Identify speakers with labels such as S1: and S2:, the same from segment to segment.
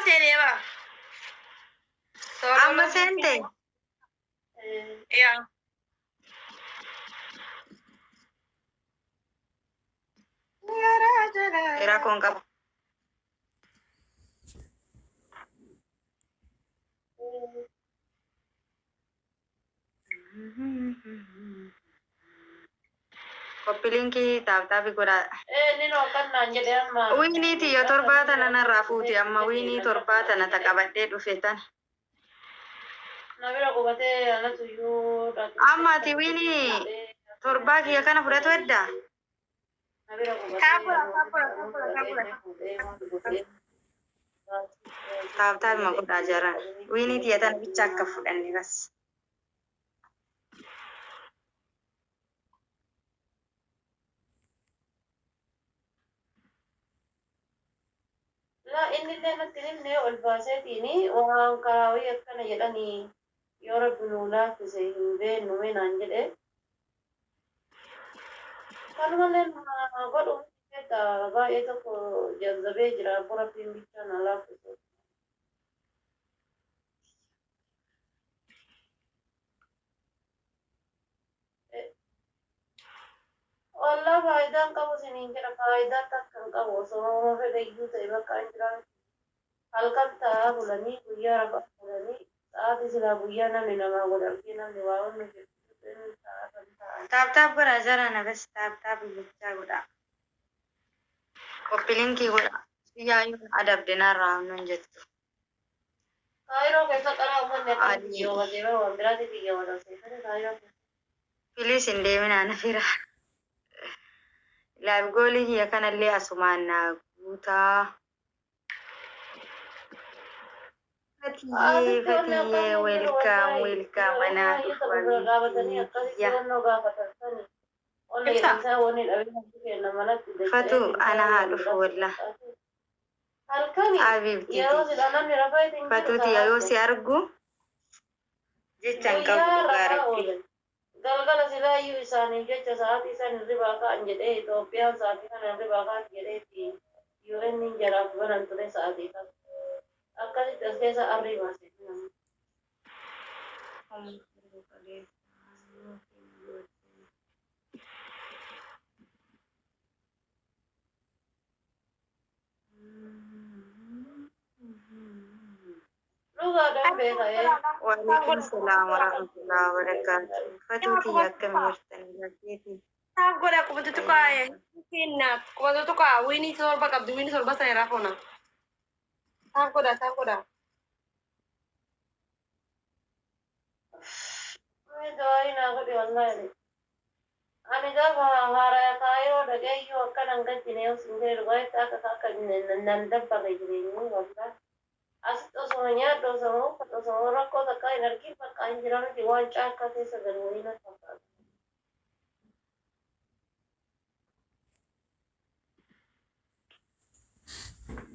S1: Seenee baa.
S2: Amma seente.
S1: Yaa.
S2: Rakkoon qabu. Copy link tap tap godhaa.
S3: Inni noo kannaan jedhe amma.
S2: Winii tiyya torbaa tana narraa fuuti amma winii torbaa tana ta qabadhee dhufe tana.
S3: Na bira qubatee anatu iyyuu dhaqee.
S2: Amma ati winii torbaa kiyya kana fudhatu eddaa?
S3: Na bira qubatee.
S1: Tap godha, tap godha, tap godha, tap godha.
S2: Tap tap ma godhaa jaran. Winii tiyya tana bicha akka fudhanne bas.
S3: La, inni illee natti hin himne. Ol baaseetiin waan karaawii akkana jedhanii yoo Rabbi nuu laaffise hin beennu mee naan jedhe. Kanumallee nama godhu beekta, baay'ee tokko jazzabee jira, abbo Rabbiin bichaa naa laaffise. Wallah, faayidaan qabu siniin jedha, faayidaa takka hin qabu. Osoo fedhe iyyuu ta'e bakka hin jiran halkan taa'aa bulanii, guyyaa rafaa bulanii, sa'aatii silaa guyyaa namni namaa godhe argee namni waa wanni jedhu sa'aa ta'an.
S2: Tap tap godhaa jarana bas, tap tap bichaa godhaa. Copy link godhaa. Biyyaa yoo adabde narraa nun jettu.
S3: Kaayiroo keessa qaraa uummanni akkana
S2: Adii.
S3: xiyyeeffatee bara waan biraatti xiyyeeffatan seetanii kaayiroo keessa.
S2: Please, hin deeminaa na bira. Live goalii kiyya kanallee asumaan naa guutaa. Fatiyyee.
S3: Asitti wanni
S2: Fatiyyee.
S3: akkasii hin jiru.
S2: Welcome.
S3: Wallaahi.
S2: Welcome, anaa
S3: Yeroo
S2: dhufu.
S3: bira dhaabatanii akkasitti
S2: Kiyya.
S3: wannoo gaafatan sani. Wanni
S1: Ibsa.
S3: isaa wanni dhabee namni kenna manatti
S2: Fatu,
S3: dacha'ee
S2: ana haa dhufu wallah.
S3: Halkani
S2: Abibti.
S3: yeroo silaa namni rafaa hin jiru.
S2: Fatuu tiyya, yoo si argu jecha hin qabu.
S3: Guyyaa
S2: Dhugaa
S3: rafaa
S2: Rabbi.
S3: oolan. Galgala silaayyuu isaaniif jecha sa'aatii isaan hirribaa ka'an jedhee, Itoophiyaan sa'aatii kana hirribaa ka'an jedheeti UN jaraaf banan ture sa'aatii kana. Akkasitti as keessa arrii baasee namni. Dhugaadhaan beeka ee.
S2: Waalaikum salaam warahmatullahi wabarakatuh. Fatuu tiyya, akkam jirtanii bakkeetii?
S1: Tap godha, qubatu tuqaa kenna, qubatu tuqaa. Winii torba qabdi, winii torba sana irraa fuuna. Tap godha, tap godha.
S3: Mee du'aayi naa godhi wallaahi. Ani gaafa haaraa kaayiroo dhaqee iyyuu akkanan gaddine yoo sin jedhe dhugaatti akka nan dabbarre jireenyi wallaahi. Asitti osoma nyaadhu, osoma uffadhu, osoma rakkoo takkaa hin argin, bakka hin jira miti, waan caakkaa keessa galu wayii natti fakkaata.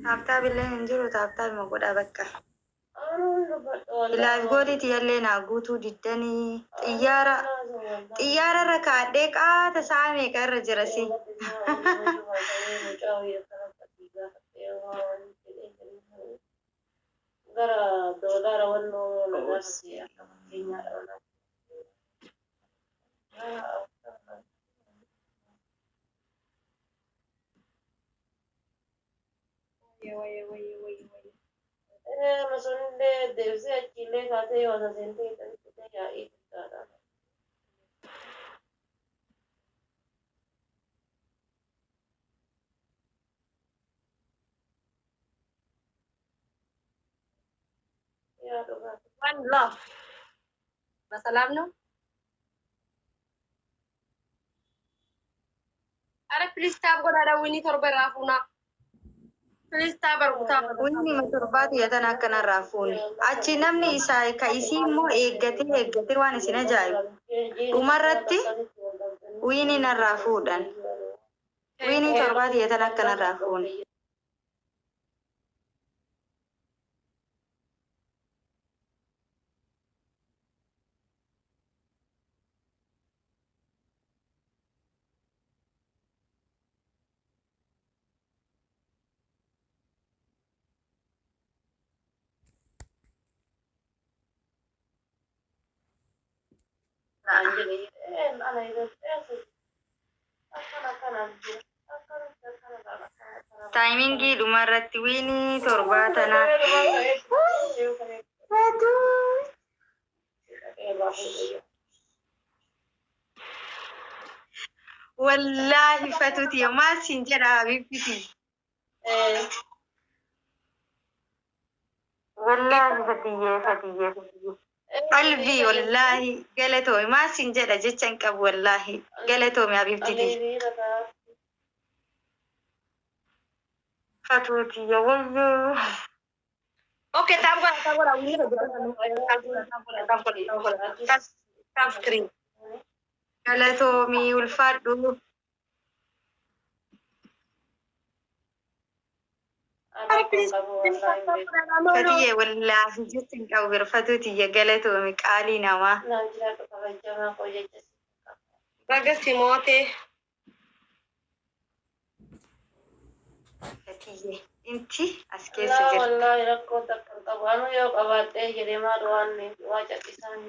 S2: Tap tap illee hin jiru, tap tap ma godhaa bakka.
S3: Anuun dubbadhu wallaahi.
S2: Live goalii tiyyallee naa guutuu diddanii, xiyyaara xiyyaara irra kaadhee qaata sa'a meeqa irra jira si.
S3: Mucaa wayii akkana gaafadhee gara doolaara wannoo na gaafate akka fakkeenyaadha.
S1: Wayye, wayye, wayye, wayye.
S3: Masoonillee deebisee achiillee kaasee yoo asa seentee hidhanitti yaa'ii guddaadha. Yaa dhugaa.
S1: One love. በሰላም ነው? አረ please tap godhaa, winii torba irraa fuunaa. Please tap argu, tap.
S2: Winii torbaa tiyya tana akkanarraa fuune. Achi namni isaa ka isii immoo eeggatee eeggatee, waan isin ajaa'ibu. Dhumarratti winii narraa fuudhan. Winii torbaa tiyya tana akkanarraa fuune. Taayimingii dhumarratti wiinii torbaa tanaa. Wallaahi fatuuti maal siin jedha habiibiti. Wallaahi fatiyyee fatiyyee fatiyyee. Qalbii wallaahi galatoomi maal siin jedha jecha hin qabu wallaahi galatoomi habiibtiti. Fatuutiyya wayyoo.
S1: Okay, tap godha, tap godha. Wiinii tap godha, tap godha, tap godha, tap godha. Tap screen.
S2: Galatoomi ulfaadhu. Fatiyyee wallaahi jecha hin qabu bira fatuutiyya galatoomi qaalii namaa.
S1: Baga simootee.
S2: Fatiyyee inti as keessa jirti.
S3: Wallaahi rakkoo takka hin qabu. Anu yoo qabaattee jedhee maal waan waa callisaan.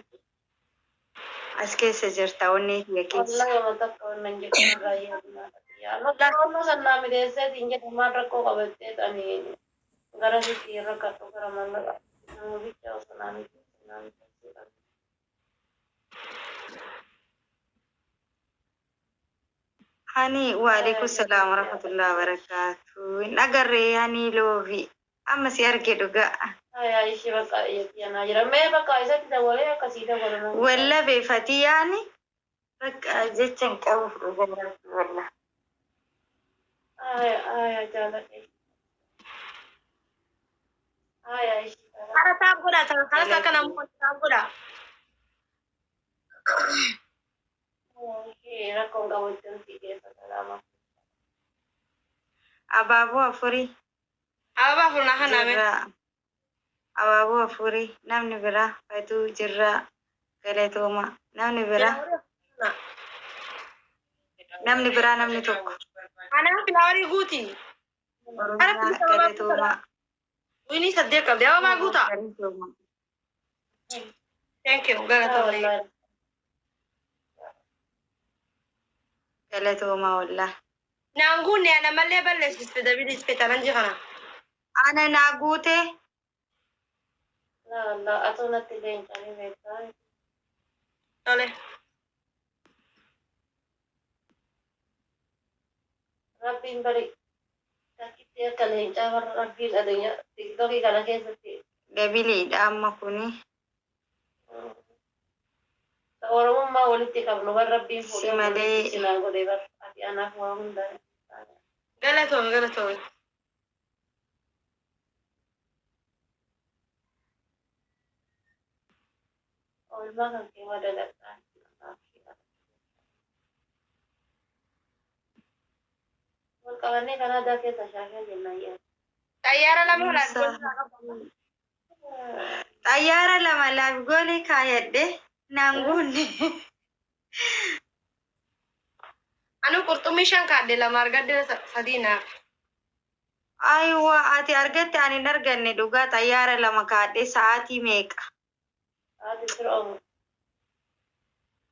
S2: As keessa jirta onnee kiyya keessa.
S3: Wallaahi waan takka wannan jedhu irraa yaadna. Yaa sannaa mideesseetiin jedhe maal rakkoo qabattee ani gara sitti rakkadhu gara mallaqa. Nama bicha osoo naa mideesse naa mideesse.
S2: Hani waalaikum salaam warahmatullahi wabarakatuh. Hin agarree hani loovi. Amma si arge dhugaa.
S3: Yaa ishee bakka yanaa jira. Mee bakka isatti dabalee akkasii dabalama.
S2: Walla beefatiyyaani bakka jecha hin qabu dhugaa walla.
S3: Aya jaaladhe. Aya ishee.
S1: Hara tap godha, kanas akka namoota tap godha.
S3: Ishee rakkoon qabachuun si keessa salaama.
S2: Abaaboo afurii.
S1: Ababaa afur naa kannaame.
S2: Jirraa. Abaaboo afurii namni biraa fatuu jirraa galatooma namni biraa namni biraa namni tokko.
S1: Anaan filaawarii guuti.
S2: Oromiyaa galatooma.
S1: Wiinii saddeet qabdi. Ababaa guutaa.
S2: Galatooma.
S1: Thank you. Galatoomne.
S2: Galatooma wallaahi.
S1: Naan guunne ana mallee balleessiste dabiliste talanji kana.
S2: Ana naa guute.
S3: La la atoo natti leencanii beektaa.
S1: Tole.
S3: Rabbiin bari takkitti akka leencaa warra rabbiin addunyaa tiktokii kana keessatti
S2: Dabiliidha amma kuni.
S3: Oromummaa walitti qabnu warra rabbiin
S2: Si
S3: fuudhee
S2: malee.
S3: walitti cinaa godhee bar ati anaaf waa hundaa.
S1: Galatoome galatoome.
S3: Oolmaa kan kee madaladhaa. Wal qabannee kan aadaa keessa shaakala jennaan yaa.
S1: Xayyaara lama
S2: Musa. Xayyaara lama laaf goolii kaayadhe naan guunne.
S1: Anu qurxummii shan kaadde lama argadde sadii naaf.
S2: Ayiwa ati argatte ani hin arganne dhugaa xayyaara lama kaadhe sa'aatii meeqa.
S3: Ati fira oomu.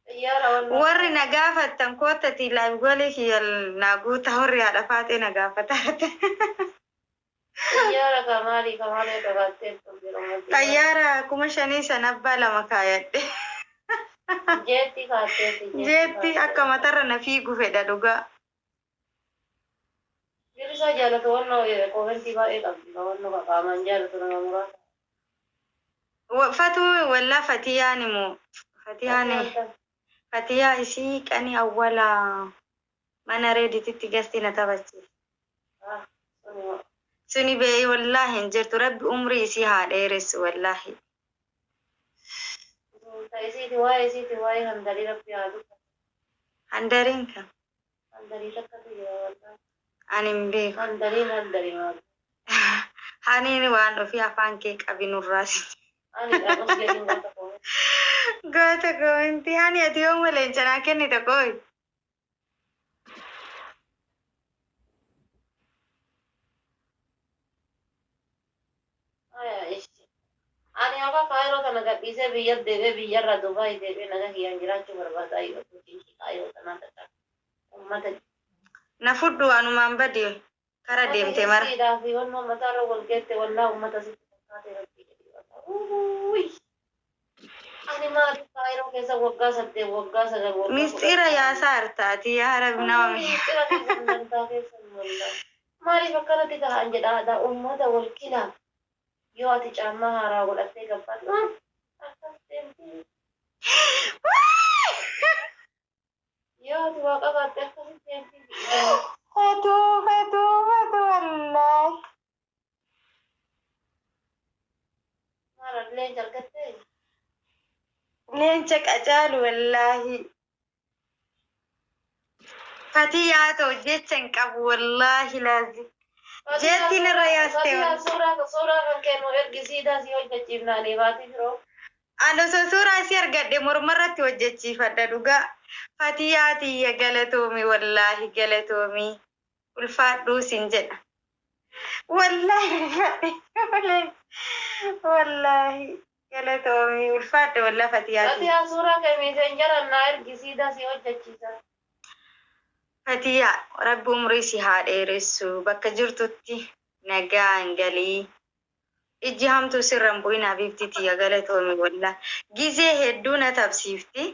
S3: Xiyyaara wallaahi.
S2: Warri na gaafattan koottati laaf goolii kiyya naa guuta warri haadha faatee na gaafataate.
S3: Xiyyaara kamaalii kamaalee qabaattee jiru.
S2: Xayyaara 5,000 sana abbaa lama kaayadhe.
S3: Jeetti kaatteetti.
S2: Jeetti akka matarra na fiigu fedha dhugaa.
S3: Girisa jaalatu wannoo koomentii baay'ee qabdi. Wannoo qaamaan jaalatu nama muraasa.
S2: Fatuu wallaa fatiyaan immoo fatiyaan fatiyaa isii qani awwala mana reedititti gasti na taphachiise. Suni bee wallaahi hin jirtu rabbi umrii isii haa dheeressu wallaahi.
S3: Isiiti waa'ee isiiti waa'ee handarii rabbi haa dubbatu.
S2: Handariin kan
S3: Handarii takkatu jira wallaahi.
S2: ani hin beeku.
S3: Handariin handarii maali?
S2: Haniin waan ofii afaan kee qabinurraas.
S3: Ani dhaqus jedhin goota koomentii.
S2: Goota koomentii hani ati yoom leencanaa kennita kooyi.
S3: Aya ishi. Ani yookaan kaayiroo kana gadhii. Gadhiisee biyya deebi'ee biyyarraa Dubaay deebi'ee naga kiyyaan jiraachuu barbaada. Yoo Kaayiroo tanaan dadhabe. Uummata
S2: Na fudhu anumaan bade kara deemte mara.
S3: Siidhaa fi wannoo mataarra wal geette wallaa uummata sitti fakkaate rabbii jedhee wallaa. Ani maaliif Kaayiroo keessa waggaa 8 waggaa 9 waggaa
S2: Misxiira yaasaa hartaati yaa rabbi nama
S3: Misxira keessan dantaa keessan wallaa. Maaliif akkanatti ta'an jedha uummata wal kilaa. Yoo ati caammaa haaraa godhattee gabbaatu akkas deemti. Yoo ati waa qabaatte akkasitti deemti.
S2: Fatuu fatuu fatuu wallaahi.
S3: Maal leenca argattee?
S2: Leenca qacaalu wallaahi. Fatii yaa ta'u jecha hin qabu wallaahi laazim. Jeettiin irra yaaste
S3: Fatiyaa suuraa kan kennu ergi siidaa si hojjechiifnaanii baatii biroo.
S2: Ani osoo suuraa isii argadhe mormarratti hojjechiifadha dhugaa. Fatiyaa tiyya galatoomi wallaahi galatoomi. Ulfaadhuu sin jedha. Wallaahi ulfaadhe wallaahi galatoomi ulfaadhe wallaahi fatiyaa tiyya.
S3: Fatiyaa suuraa kee miisenjaran naa ergi siidaa si hojjechiisa.
S2: Fatiyaa rabbi umrii si haa dheeressu bakka jirtutti nagaan galii. Ijji hamtuu sirra hin bu'in habiibti tiyya galatoomi wallaahi. Gizee hedduu na tabsiifti.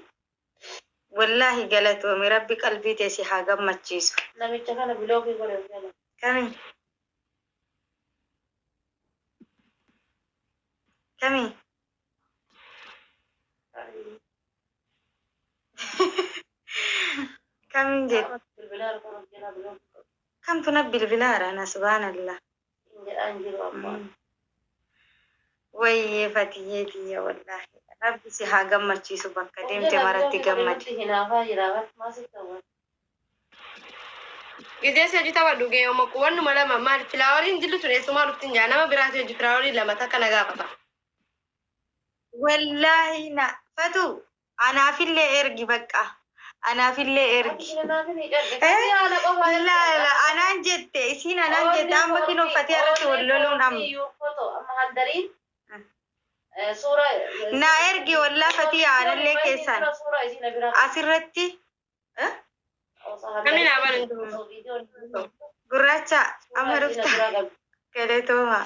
S2: Wallaahi galatoomi rabbi qalbii tee si haa gammachiisu.
S3: Namicha kana bilookii godhe of jala.
S2: Kami? Kami? Kamiin jedhu?
S3: Bilbila harkaan of jala bilookii godhe.
S2: Kamtu na bilbilaadha na subhaanallah.
S3: Hin jedhaan jiru ammaa.
S2: Wayyee fatiyyee tiyya wallaahi. Rabbi si haa gammachiisu bakka deemte maratti gammadi.
S3: Hinaafaa jira maasitti hawwata.
S1: Gizee si hojii taphadhu gee yooma quwannuma lama maal filaawariin dillu ture eessumaa dhuftin jaa nama biraati hojii filaawarii lama takka na gaafata.
S2: Wallaahi na fatu anaafillee ergi bakka anaafillee ergi. Laala anaan jette isiin anaan jette amma kinoo fatee irratti wal loluun amma. Na ergi wallaa fatii aanallee keessaan asirratti
S1: Namni naa baran jiru.
S2: Gurraacha amma dhufta galatooma.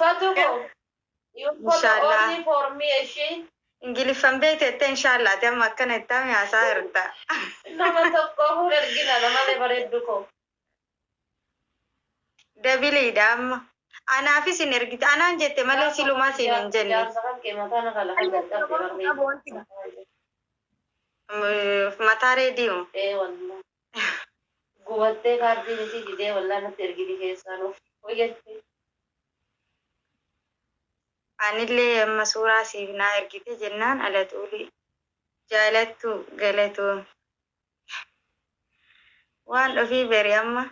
S2: Inshallah. Ingiliffan beekte inshallah ati amma akkana itti haasaa jirta.
S3: Nama tokko ergina namalee bareeddu koo.
S2: Dabiliidha amma. Anaafis hin ergite anaan jette malee silumaa siin hin jenne.
S3: Jaarsa kan kee mataa na kala kan dadhabde barreeddu.
S2: Mataa reediyoo.
S3: Ee wallah. Gubattee kaardiin isii didee wallah natti ergiti keessaan of hojjette.
S2: Anillee amma suuraa siif naa ergite jennaan ala xuulii jaalattu galatoo. Waan ofii beri amma.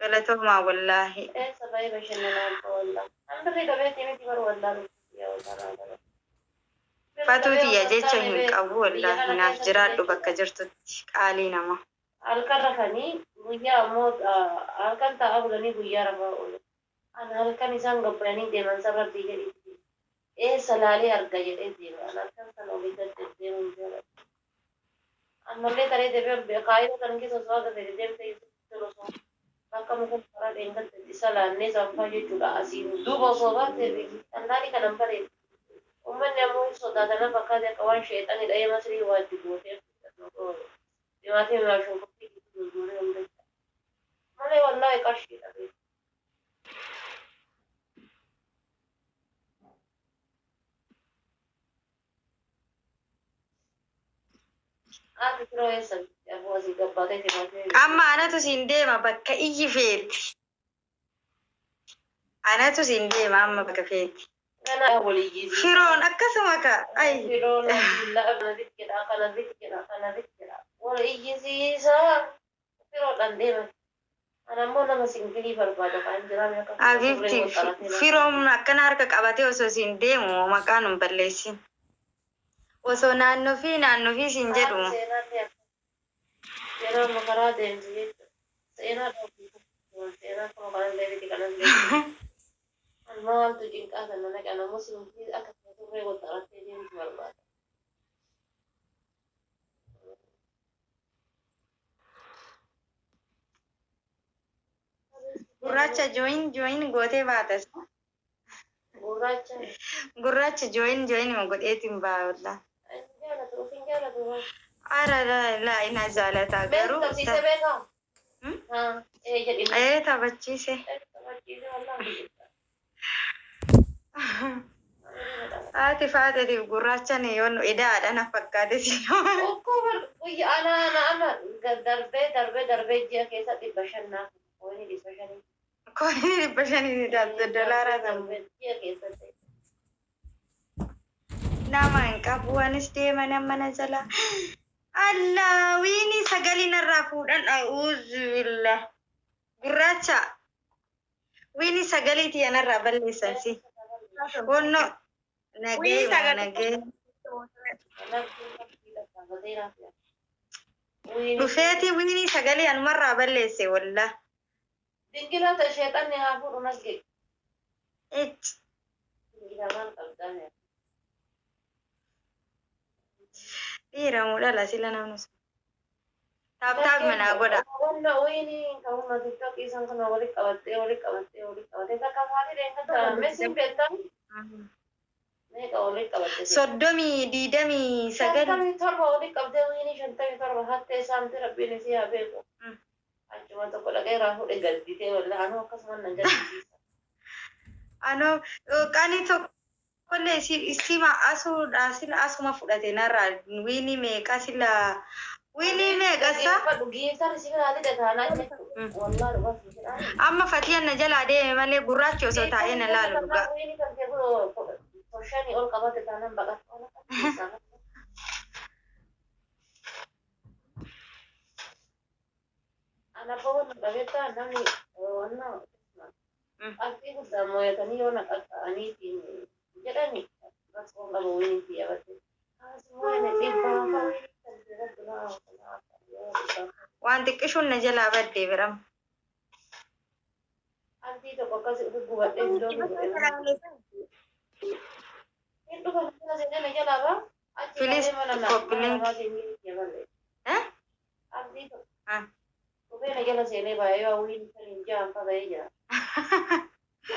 S2: Galatoomaa wallaahi.
S3: Eessa baay'ee bashannanaan wallah. Hambirri qabeetti miti bar wallah.
S2: Fatuu tiyya jecha hin qabu wallaahi naaf jiraadhu bakka jirtutti qaalii nama.
S3: Halkan rafanii guyyaa ammoo halkan taa'aa bulanii guyyaa rafaa oolu. Ana halkan isaan gabbayanii deeman san rabbii jedhitti. Eessa laalee arga jedhee deema. Ana halkan sana olii gad deddeemuun jaalladha. Ammallee taree deebi'ee kaayiroo kan keessa osoo aga fedhe deemtee osoo bakka muka karaa dheengatte isa laannee sanfaa jechuudha. Asiin duuba osoo baate xannaani kanan bareedu. Uummanni ammoo hin sodaatana fakkaate akka waan sheexanii dhahee masrii waajji gootee dhimaatii mi'aa shunkurtii gurguree hunda. Malee wallaahi qarshiidha. Haati firoo eessa aboo asii gabbaatee timaatimii.
S2: Amma anatu siin deema bakka iyyi feeti. Anatu siin deema amma bakka feeti.
S3: Kana waliyyiisii.
S2: Firoon akkasuma ka ay.
S3: Firoon kana jedha kana jedha kana jedha wal iyyisiisaa firoodhaan deema. Ana ammoo nama singilii barbaada kan jiraan akka
S2: Habiibti firoon akkana harka qabatee osoo siin deemu maqaan hin balleessin. Osoo naannoo fi naannoo fi siin jedhu.
S3: Yeroo amma karaa deemtu jechuudha. Seenaa dha. Seenaa kuma kanan deebiti kanan deebiti. Maaltu cinqaa kana naqa namoota akka turree wanta deemtu barbaada.
S2: Gurraacha join join gootee baatas.
S3: Gurraacha.
S2: Gurraacha join join ma godheetiin baa wallaa.
S3: Inni jaalatu ofiin jaalatu.
S2: Ara laa ina jaalataa garuu.
S3: Beeku beekaa?
S2: Hmm?
S3: Haa ee jedhina.
S2: Ee taphachiise.
S3: Taphachiise wallaan.
S2: Haati faateetiif gurraachan yoo nu idaadha na fakkaate si.
S3: Okkoo guyya ana ana darbee darbee darbee ji'a keessa 500 naaf wayini 500.
S2: Koonii 500 daatu dolaara sammuu.
S3: Darbee ji'a keessatti.
S2: Nama hin qabu anis deema nama na jala. Allah wiini sagalii narraa fuudhan a'uuzu billah. Gurraacha wiini sagaliiti anarraa balleessan si. Wonno nagee
S1: Wiini
S2: moo
S1: sagalii.
S2: nagee. Dhufeeti wiini sagalii anumarraa balleesse wallah.
S3: Dingilata sheexanni haa fuudhu nagge.
S2: Icci.
S3: Dingila maal qabdaa?
S2: Dhiira moo dhala sila namni sun. Tap tap manaa godha.
S3: Wanna wayini kan TikTok isaan kana walitti qabattee walitti qabattee walitti qabattee takka maatii deemta mesiin beektaa meeqa walitti qabattee.
S2: 30 29.
S3: 57 walitti qabdee wayini 57 hattee saamte rabbiin isii haa beeku. Achuma tokko dhaqee irraa fuudhee gadditee walla anuu akkasuma nan gaddisiisa.
S2: Anoo qanii tokkollee isima asuudha sila asuma fudhate narraa wiini meeqa sila wiini meeqa sa
S3: Giiftaan isii biraa dide taanaa jechuudha. Wallaa dhugaa si jedhaa.
S2: Amma fatiyaan na jalaa deeme malee gurraachi osoo taa'ee na laalu dhugaa.
S3: Wayini kan kee 5 ol qabate taanaan baqatu. Ana bahuun dhabeetta namni wanna qabxii guddaa mo'atanii yoo na qaqqa'aniitiin jedhani rakkoon qaba wayini xiyyabatte. Dhibbaa
S2: Waan xiqqishuun na jalaa baddee birama.
S3: Abdii tokko akkas gubadhee iddoo godhe. Hin dhufa mana seenee na jalaa baa. Achi
S2: Please,
S3: malee mana
S2: copy link.
S3: namaatiin yaballe.
S2: Eh?
S3: Abdii tokko
S2: Ah.
S3: dhufee na jala seenee baay'ee hawwiin saniin ja'an faga'ee jira.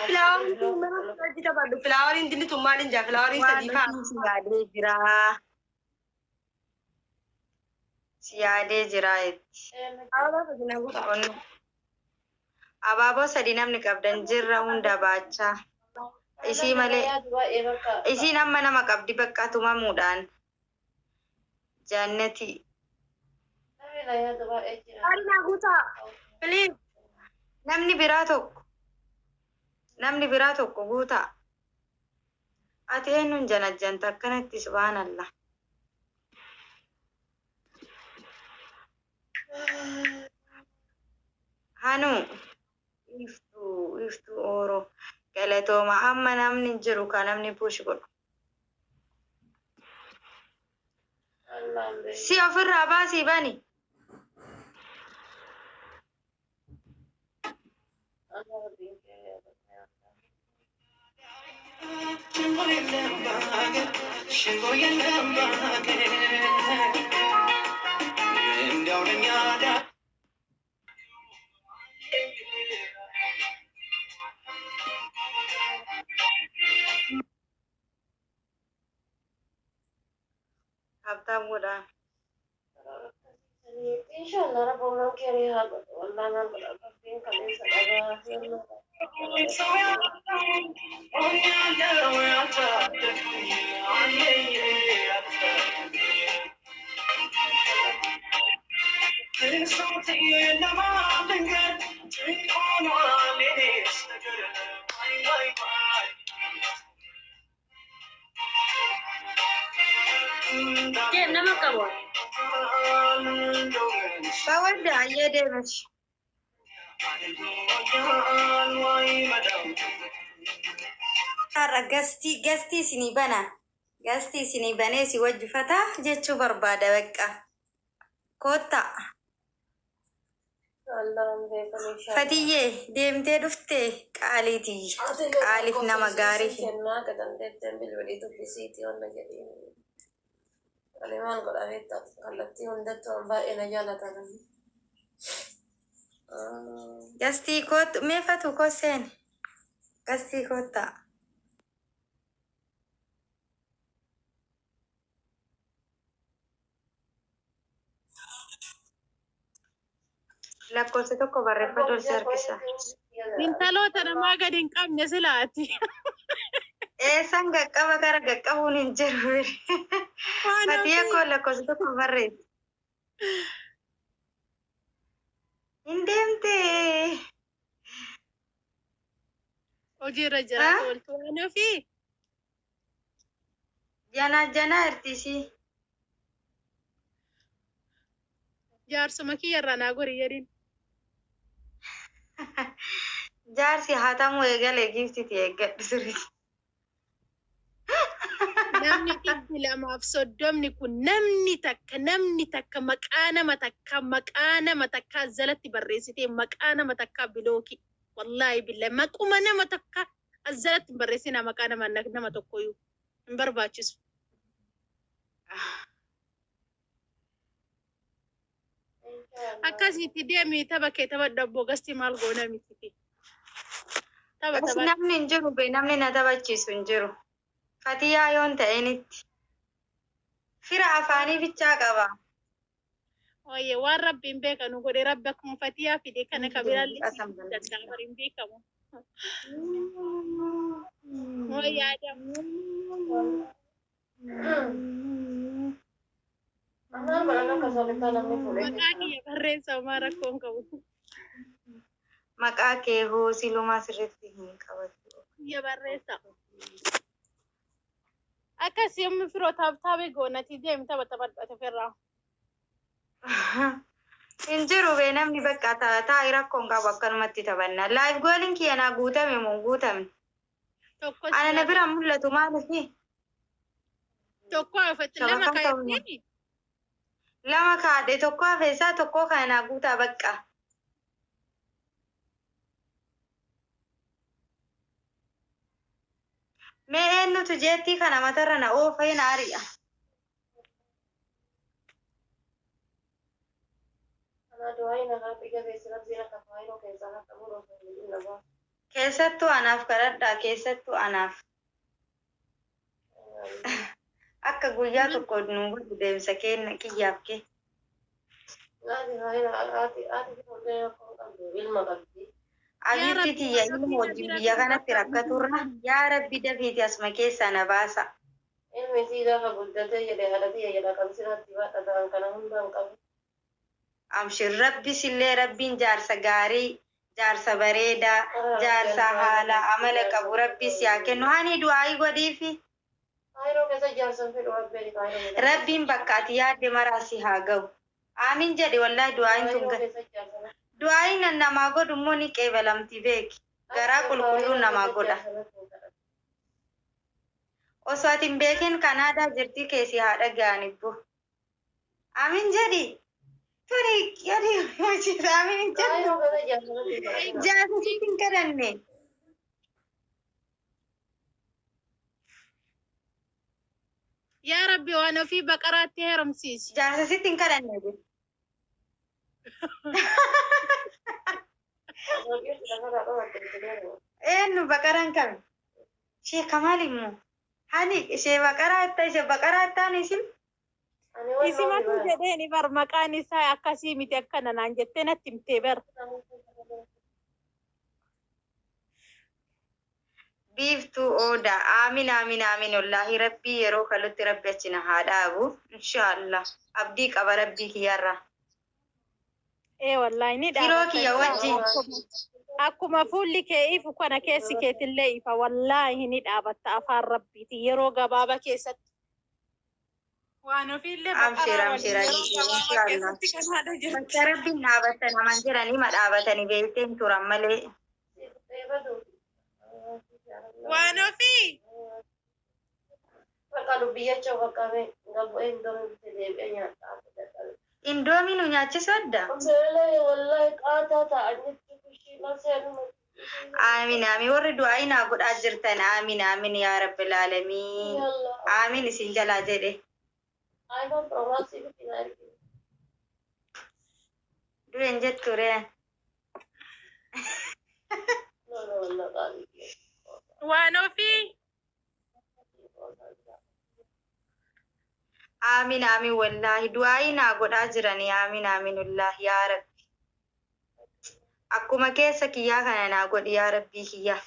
S1: Flowerii taphadhu. Floweriin dinni tun maaliin jaa? Flowerii
S2: Waan
S1: sadii faa.
S2: ofii si yaadee jira. Si yaadee jira jetti.
S1: Abaaboo sadii na guutaa.
S2: Abaaboo sadi namni qabdan jirra hunda baachaa. Isii malee isiin amma nama qabdi bakka tumamuudhaan. Jaannati.
S1: Flowerii na guutaa. Please.
S2: Namni biraa tokko. Namni biraa tokko guutaa. Ati eenyuun janajjanta akkanatti subhaanallah. Hanuu iftuu iftuu ooroo galatooma amma namni jiru ka namni push godhu. Si ofirraa baasii bani. Tap tap godhaa.
S3: Inshallah rabbumaan keerii haa godhu. Wallah maal godha rabbiin kaleessa dhabaa.
S1: Deem nama qabu.
S2: Bawadda ayyee deemesh. Har'a gastii gastii isinii bana. Gastii isinii banee si wajjifataa jechuu barbaada bakka. Koottaa.
S3: Allah'ım beekan inshaallah.
S2: Fatiyyee deemtee dhuftee qaaliitiyya.
S3: Ati
S2: Qaaliif nama gaarii.
S3: Kennaa akka dandeetteen bilbilii dubbisiitii onna jedhiin. Ani maal godha beektaa kallattii hundattuu waan baay'ee na jaalatan.
S2: Gastii kootu mee fatu koo seeni. Gastii koottaa. Lakkoofsa tokko barreeffadhu ol si harkisa.
S4: Intaloota namaa gadi hin qabne silaati.
S2: Eessan qaqqaba kara qaqqabuun hin jiru.
S4: Waan
S2: Fatiyya
S4: ofii
S2: koo lakkoofsa tokko barreessi. Hin deemtee.
S4: hojiirra jiraatu ooltu waan ofii.
S2: Janaa janaa ertisii.
S4: Jaarsuma kiyyarraa naa gori jedhin.
S2: Jaarsi hatamuu eegale giftiti eeggadhu sirriitti.
S4: Namni 230 kun namni takka maqaa nama takka jalatti barreessitee maqaa nama takka block. Wallaahi billahi maquma nama takka as jalatti hin barreessina maqaa nama tokkoyyuu hin barbaachisu. Akkasitti deemi tapha kee taphadhu abboo gasti maal goona miti. Tapha
S2: As
S4: taphadhu.
S2: namni hin jiru be namni na taphachiisu hin jiru. Fatiyyaa yoon ta'initti. Fira afaanii bichaa qaba.
S4: Ooyye waan rabbiin beekanu godhe rabbi akkuma fatiyaa fide kana kabiraallee si danda'a bari hin beekamu. Mooyye Adam.
S3: Maal godhan akka soolittaa namni fuudhee
S4: Maqaa kiyya barreessa homaa rakkoo hin qabu.
S2: Maqaa kee hoo silumaa sirriitti hin qabatu.
S4: Kiyya barreessa. Akkas yommuu firoo taaptaabee goonati deemi tapha taphadhu ati ofirraa.
S2: Hin jiru be namni bakka taa'ii rakkoo hin qabu akkanumatti taphanna. Live goaliin kiyya naa guutame moo hin guutamne?
S4: Tokko
S2: Ana na bira mul'atu maalifi?
S4: Tokko ofitti lama
S2: Shabakaan ta'uu
S4: kaa'etti.
S2: Lama kaadhe tokko hafeessaa tokko kana naa guutaa bakka. Mee eenyutu jeettii kana matarra na oofee na ari'a?
S3: Anaa du'aa nagaa jabeessi rabbiin akka faayiloo keessaa akka qabu osoo hin jedhin nagaa.
S2: Keessattuu anaaf kadhadhaa keessattuu anaaf. Akka guyyaa tokko nu godhu deemsa kenna kiyyaaf kee.
S3: Haati faayila haati haati fuudhee rakkoo qabdu ilma qabdi.
S2: Abiitti
S4: Rabbi,
S2: tiyya ilma wajjin biyya kanatti rakkaturra yaa Rabbi dafiiti asuma keessaa na baasa.
S3: Ilmi isii gaafa guddatee jedhe haadha tiyya jedha qabsiraatti baadha ta'an kana hunda hin qabu.
S2: Amshir rabbi sillee rabbiin jaarsa gaarii jaarsa bareedaa jaarsa haala amala qabu rabbi si haa kennu hani du'aayii godhiifi.
S3: Kaayiroo keessa jaarsan fedhu rabbiin kaayiroo keessa.
S2: Rabbiin bakka ati yaadde maraa si haa ga'u. Aamin jedhi wallahi du'aayin tun
S3: Kaayiroo keessa jaarsan.
S2: Du'aayin nan namaa godhu immoo ni qeebalamti beeki. Garaa qulqulluu namaa godha. Osoo ati hin beekin Kanaadaa jirtii keessi haa dhaga'anibbo. Aamin jedhi. Tuni jedhi hojiisa aamin hin jedhu.
S3: Kaayiroo keessa jaarsan.
S2: Jaarsa sitti hin kadhanne.
S4: Yaa Rabbi waan ofii baqaraatti heerumsiisi.
S2: Jaarsa sitti hin kadhanne. Eenyu baqaraan kami? Ishee kamaal immoo? Hani ishee baqaraa itti ishee baqaraa ittaan isin?
S4: Isimatu jedheeni bar maqaan isaa akkasii miti akkana naan jettee natti himtee bar.
S2: Biiftuu oodaa. Aamin aamin aamin wallaahi rabbii yeroo kalutti rabbi achi na haa dhaabu. Inshaallah. Abdii qaba rabbii kiyyarraa.
S4: Ee wallaahi ni
S2: Firoo kiyya wajjin.
S4: Akkuma fuulli kee ifu kana keessi keetillee ifa wallaahi ni dhaabatta afaan rabbiiti yeroo gabaabaa keessatti. Waan ofiillee
S2: Amshir
S4: baqaraa
S2: amshir
S4: waliin yeroo gabaabaa
S2: inshaallah.
S4: keessatti kan haadha jirti.
S2: Bakka rabbiin dhaabatan namaan jedhanii ma dhaabatanii beektee hin turan malee.
S4: Waan ofii.
S3: Bakka dubbiyyachuu bakka gabbu'ee hin deebi'ee nyaadhaa.
S2: Indoomii nu nyaachisu adda.
S3: Beela'e wallahi qaataa ta'an jechuun ishii seenu.
S2: Aamin aamin, warri du'aa naa godhaa jirtan, aamin aamin yaa rabbil aalamiin. Aamin isin jalaa jedhe.
S3: iPhone Pro Max bitti na arginu.
S2: Du'een jettu ree.
S3: No, no, wallah qaalii.
S4: Waan ofii.
S2: Aamin aamin, wallaahi du'aa naa godhaa jirani. Aamin aamin, wallaahi yaa rabbi. Akkuma keessa kiyyaa kana naa godhi yaa rabbii kiyyaa.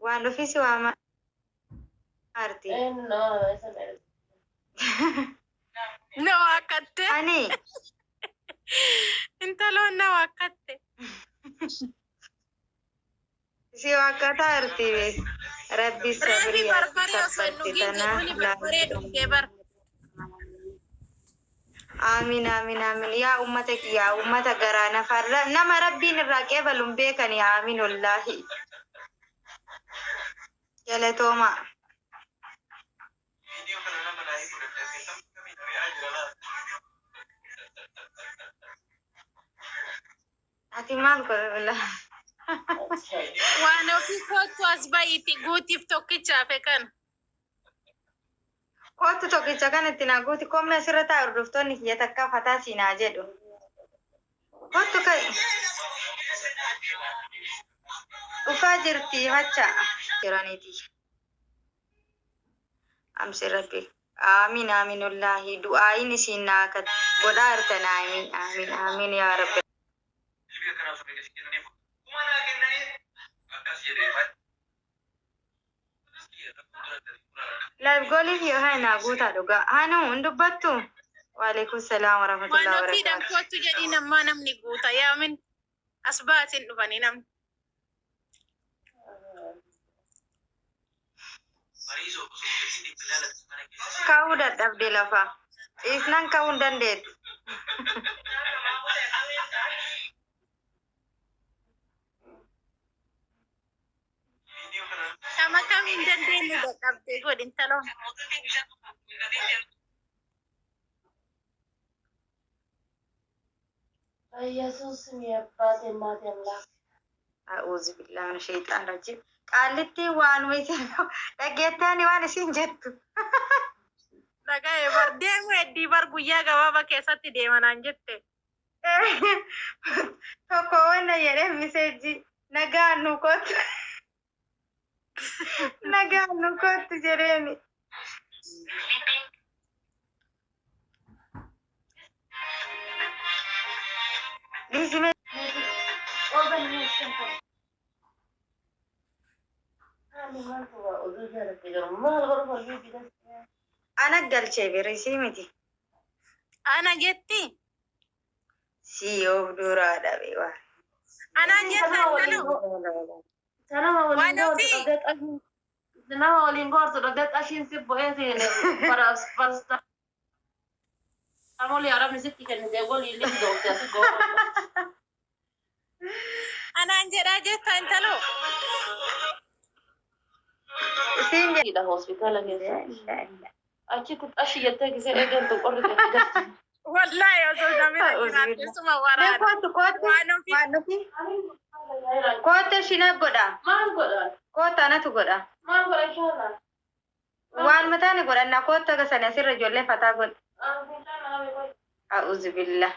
S2: Waan ofii si waama arti.
S3: Eenyu nama isa na erge.
S4: Na waakkatte.
S2: Ani
S4: Intaloon na waakkatte.
S2: si waakkataa arti rabbi
S4: Reefi
S2: sabrii
S4: barbaree osoo hin
S2: sabbatti
S4: dhugin
S2: tana
S4: jedhuuni barbaree dhugdee bar.
S2: Aamin aamin aamin, yaa ummata kiyyaa, ummata garaa nafarra nama rabbiin irraa qeebaluun beekani. Aamin, wallaahi galatooma.
S5: Viidiyoo kana nama laayii godhadhe kamiin ari'aa jira laata?
S2: Ati maal godha?
S4: Waan ofii kootu as ba'iiti guutiif tokkichaafe kana.
S2: Kootu tokkicha kan itti naa guuti komme asirra taa'e, hordoftoonni kiyya takka fataa siinaa jedhu. Kootu ka'i. Dhufaa jirti hacha. Jiraniiti. Amsi rabbi. Aamin aamin, wallaahi du'aayin isin naa godhaa jirtan. Aamin aamin aamin yaa rabbi.
S5: Dilbii akkanaa osoo beeksisi kennanii kuma naa kennanii akkas jedhee fa'i.
S2: Live goaliif yoo haa naa guutaa dhugaa. Hanu hin dubbattu. Waalaikum salaam
S4: Waan
S2: warahmatullahi
S4: ofiidhaan
S2: wabarakaatu.
S4: kootu jedhii namaa namni guuta yaamin as baasin dhufanii namni.
S5: Mariisoo osoo beeksisi bilaalatti mana keessa.
S2: Ka'uu dadhabde lafa. Ciisnaan ka'uu hin dandeettu.
S5: Viidiyoo kana
S4: Kama kamiin dandeenyu dadhabdee godhi intaloon.
S3: ኢየሱስ የአባቴ እናቴ አምላክ።
S2: A'uuzu billahi mina shayxaan rajiim. Qaallitti waan dhageettaan waan isin jettu.
S4: Dhaga'e bar deemu heddii bar guyyaa gabaabaa keessatti deemanaan jette.
S2: Tokko wanna jedhee message, nagaan nu kottu. Nagaan nu kottu jedheeni. Dhiisime.
S3: Ani maaltu waa oduu jaalatti jiru maal godhu falmii bitas.
S2: Ana galchee birisii miti.
S4: Ana jetti.
S2: Si yoo duraa dhabe waan.
S4: Anaan jetta intaloo.
S3: Sanama waliin
S4: Waan
S3: goortu
S4: ofii.
S3: dhabdee qashiin nama waliin goortu dhabdee qashiin si bu'ee seene farasta. Amolii arabni sitti kennite waliin illee doofte asi goortu.
S4: Anaan jedhaa jetta intaloo.
S2: Isiin
S3: Hidha hospitaala keessa. Achitti xashi jettee gisee eegaltu qorri galti.
S4: Wallaahi osoo namni jiraatesuma waraana.
S2: Kootu kootu.
S4: Waan ofii.
S2: Waan ofii. Kootu shina godha.
S3: Maal godhan?
S2: Kootu anatu godha.
S3: Maal godha inshallah?
S2: Waan mataani godhanna, kootu akka sana asirra ijoollee fataa godha.
S3: Bishaan nama beeku.
S2: A'uuzu billah.